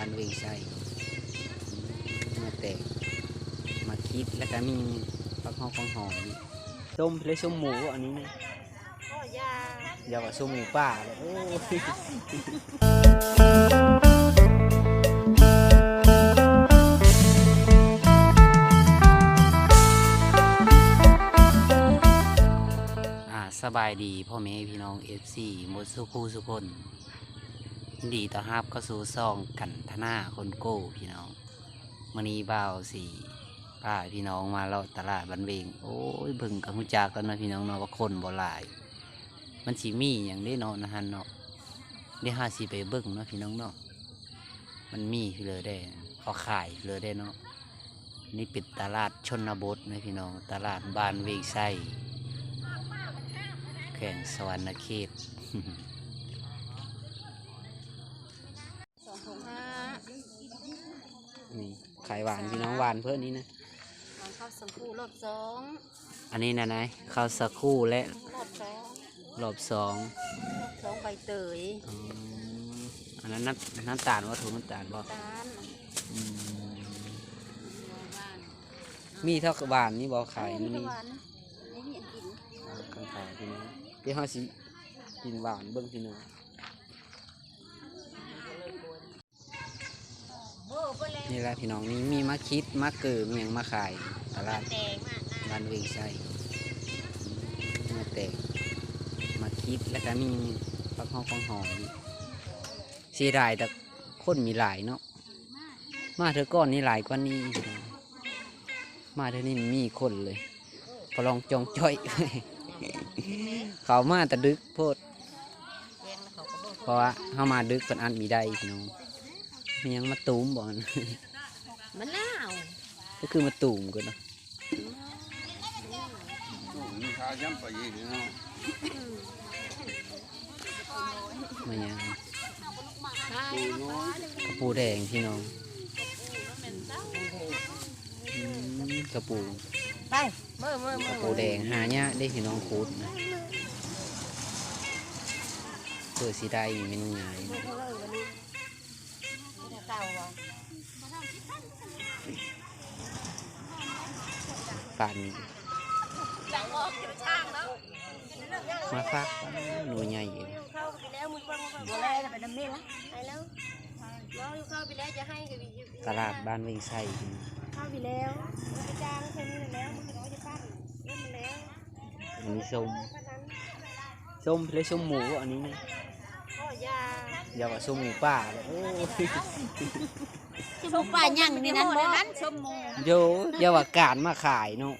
ານເວງໄຊ ເໝື່ອແຕກ ໝາກຂິດ ແລ້ວກະມີຜັກຫອມ ຜັກຫອມນີ້ ສົ້ມເລີຍ ສົ້ມໝູອັນນີ້ນະ. ຢ່າວ່າຊຸມໝູປ່າເລີຍ ໂອ້ຍ. ອ່າ ສະບາຍດີພໍ່ແມ່ພີ່ນ້ອງ ເອັຟຊີ ໝົດສູ່ຜູ້ສູ່ຄົນ, ຍິນດີຕ້ອນຮັບເຂົ້າສູ່ຊ່ອງກັນທະນາຄົນໂກ້ພີ່ນ້ອງ. ມື້ນີ້ບ່າວຊິພາພີ່ນ້ອງມາເລາະຕະຫຼາດບ້ານເວງ. ໂອ້ຍ ເບິ່ງກໍຮູ້ຈັກແລ້ວເນາະພີ່ນ້ອງເນາະ ວ່າຄົນບໍ່ຫຼາຍ. ມັນຊິມີຫຍັງເດ້ເນາະ ໃນຫັ້ນເນາະ. ດຽວເຮົາຊິໄປເບິ່ງເນາະພີ່ນ້ອງເນາະ ມັນມີເລີຍເດ້ ເຂົາຂາຍເລີຍເດ້ເນາະ. ນີ້ເປັນຕະຫຼາດຊົນນະບົດນະພີ່ນ້ອງ, ຕະຫຼາດບ້ານເວງໄຊ ແຂວງສະຫວັນນະເຂດ. ສອງຖົງຫ້າ. ນີ້ຂາຍຫວານພີ່ນ້ອງ, ຫວານເພິ່ນນີ້ນະ ຫວານເຂົ້າສາຄູລອບສອງ. ອັນນີ້ນະນາຍ ເຂົ້າສາຄູແລະ ລອບສອງ ລອບສອງ ລອບສອງໃບເຕີຍ. ອໍ ອັນນັ້ນນ້ຳ ນ້ຳຕານບໍ່? ຖົງນ້ຳຕານບໍ່? ນ້ຳຕານ. ອືມ ມີເທົ່າຫວານນີ້ບໍ່ຂາຍ? ເອີ ມີແຕ່ຫວານ ບໍ່ມີອັນກິນ. ອ່າ ຄັນຂາຍພີ່ນ້ອງ ດຽວເຮົາຊິກິນຫວານເບິ່ງພີ່ນ້ອງ. ນີ້ລະພີ່ນ້ອງ ນີ້ມີໝາກຂິດ ໝາກເກີ ມີຫຍັງມາຂາຍຕະຫຼາດບ້ານເວງໄຊ. ເໝື່ອແຕກ ໝາກຂິດ ແລ້ວກະມີຜັກຫອມ ຜັກຫອມນີ້. ເສຍດາຍແຕ່ຄົນມີຫຼາຍເນາະ, ມາເທື່ອກ່ອນນີ້ຫຼາຍກວ່ານີ້. ມາເທື່ອນີ້ມີຄົນເລີຍ ປະລອງຈອງຈ້ອຍ ເຂົາມາແຕ່ດຶກໂພດ ເພາະວ່າເຮົາມາດຶກ ເພິ່ນອັດມີໄດ້ພີ່ນ້ອງ. ມີຫຍັງມາຕູມບໍ່? ມະນາວ ກໍຄືມາຕູມກັນເນາະ. ມາຫຍັງ? ກະປູແດງພີ່ນ້ອງ. ອືມ ກະປູ ໄປ ເມື ເມື ເມື ກະປູແດງຫາຍາກເດ້ພີ່ນ້ອງ ຂຸດນະ ເພື່ອຊິໄດ້ເປັນຫຍັງ. ເກົ່າບໍ່? ປານນີ້ ມາຝາກ ໜ່ວຍໃຫຍ່ເອງ. ຕະຫຼາດບ້ານເວງໄຊ ເຂົ້າໄປແລ້ວ ອັນນີ້ສົ້ມ ສົ້ມເລີຍ ສົ້ມໝູອັນນີ້ນະ. ຢ່າ ຢ່າວ່າຊຸມໝູປ່າເລີຍ ໂອ້ຍ. ຊຸມໝູປ່າຫຍັງນີ້ນັ້ນບໍ່? ໂຢ ຢ່າວ່າການມາຂາຍເນາະ.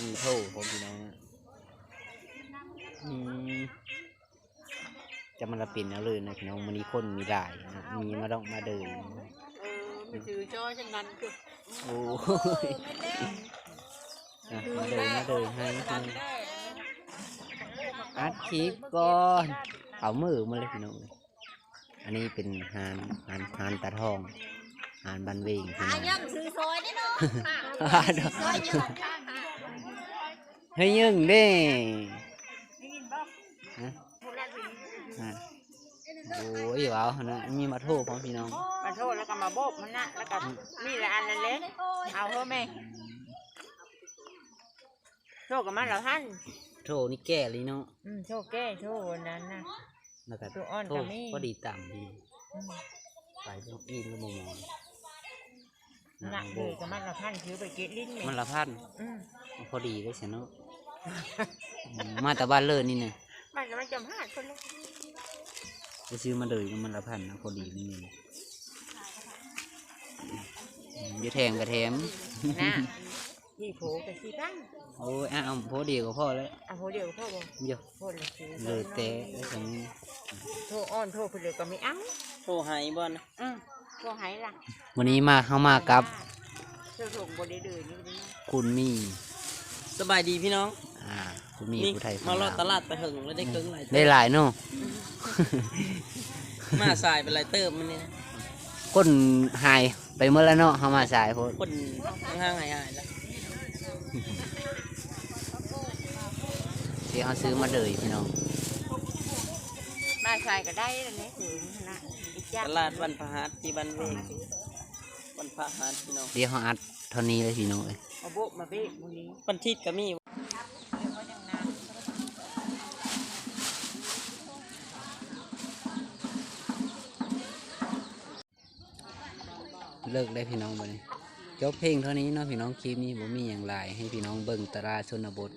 ມີໂທ ພໍ່ພີ່ນ້ອງ ອືມ. ຈະມັນລະເປັນແນວເລີຍນະພີ່ນ້ອງ, ມື້ນີ້ຄົນມີຫຼາຍນະ ມີມາດອກມາເດີນ. ເອີ ມີຖືຈອຈັ່ງນັ້ນຄື ໂອ້ຍ ນະ ມາເດີນ ມາເດີນໃຫ້ພີ່ນ້ອງ ອັດຄລິບກ່ອນ ເອົາມືມາເລີຍພີ່ນ້ອງ. ອັນນີ້ເປັນຮ້ານ ຮ້ານ ຮ້ານຕາທອງ ຮ້ານບ້ານເວງພີ່ນ້ອງ. ຫາເງິນຊື້ຊອຍເດ້ເນາະ ຫາເງິນຊື້ຊອຍຢູ່ຂ້າງທາງ. ໃຫ້ຍິງເດ້ ໄດ້ຍິນບໍ່? ຮະ? ອ່າ ໂອ້ຍ ເວົ້າຫັ້ນນະ ມີມາໂທພ້ອມພີ່ນ້ອງ ມາໂທແລ້ວກໍມາໂບກມັນນະ ແລ້ວກໍ ອືມ ນີ້ລະອັນນັ້ນເດ້ ເອົາເຮີແມ່ ໂທກໍມັນລະພັນ ໂທນີ້ແກ່ເລີຍເນາະ. ອືມ ໂທແກ່ ໂທອັນນັ້ນນະ ແລ້ວກໍໂທອ່ອນກໍມີ ພໍດີຕຳດີ. ອືມ ໄປບໍ່ອີ່ມແລ້ວບໍ່ມອງ ນະ ເອີ ກໍມັນລະພັນ ຖືໄປເກັດຫຼິ້ນແມ່ ມັນລະພັນ. ອືມ ພໍດີເລີຍຊັ້ນເນາະ. ອືມ ມາແຕ່ບ້ານເລີດນີ້ນະ ມາຈຳຫາດພຸ້ນເລີຍ ໄປຊື້ມາເລີຍ ມັນລະພັນນະ ພໍດີນີ້. ອືມ ຢູ່ແຖມກໍແຖມນະ. ອີ່ໂພກໍຊິຕັ້ງ ໂອ້ຍ ອ່ະ ເອົາໂພດຽວກໍພໍແລ້ວ ເອົາໂພດຽວກໍພໍບໍ່? ໂຢ ໂພດລະຄື ເລີແຕ່ ໂທອ່ອນ ໂທເພິ່ນເລີກໍມີ ເອົ້າ ໂທໃຫ້ບໍ່ນະ? ອືມ ໂທໃຫ້ລະ. ມື້ນີ້ມາ ເຮົາມາກັບ ໂທບໍ່ໄດ້ເດີນນີ້ ຄຸນມີ. ສະບາຍດີພີ່ນ້ອງ ອ່າ ຄຸນມີ ນີ້ ຜູ້ໄທ ມາເລາະຕະຫຼາດແຕ່ເຫິງແລ້ວ ໄດ້ເຄິ່ງຫຼາຍເຕີບ ໄດ້ຫຼາຍເນາະ. ມາສາຍໄປຫຼາຍເຕີບມື້ນີ້ນະ ຄົນຫາຍ ໄປໝົດແລ້ວເນາະ ເຮົາມາສາຍໂພດ ຄົນຫ່າງໆຫາຍໆແລ້ວ. ທີ່ເຮົາຊື້ມາເດີຍພີ່ນ້ອງ ອາໄສກໍໄດ້ແລ້ວນີ້ ຄືຫັ້ນນະ ຕະຫຼາດວັນພະຫັດທີ່ບ້ານເວງ ວັນພະຫັດພີ່ນ້ອງ. ດຽວເຮົາອັດເທົ່ານີ້ເລີຍພີ່ນ້ອງເອີຍ ມາໂບະມາເບະມື້ນີ້ ວັນທິດກໍມີ. ເລີກແລ້ວພີ່ນ້ອງ ບັດນີ້ ຈົບພຽງເທົ່ານີ້ເນາະພີ່ນ້ອງ. ຄລິບນີ້ບໍ່ມີຫຍັງຫຼາຍ ໃຫ້ພີ່ນ້ອງເບິ່ງຕະຫຼາດຊົນນະບົດ.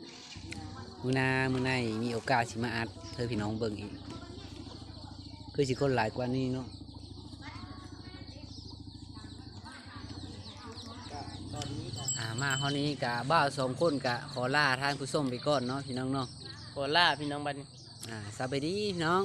ມື້ໜ້າມື້ໃນມີໂອກາດຊິມາອັດໃຫ້ພີ່ນ້ອງເບິ່ງອີກ ຄືຊິຄົນຫຼາຍກວ່ານີ້ເນາະ. ອ່າ ມາຮອດນີ້ກະບ່າວສອງຄົນກະຂໍລາທ່ານຜູ້ຊົມໄປກ່ອນເນາະພີ່ນ້ອງເນາະ. ຂໍລາພີ່ນ້ອງບັດນີ້ ອ່າ ສະບາຍດີພີ່ນ້ອງ.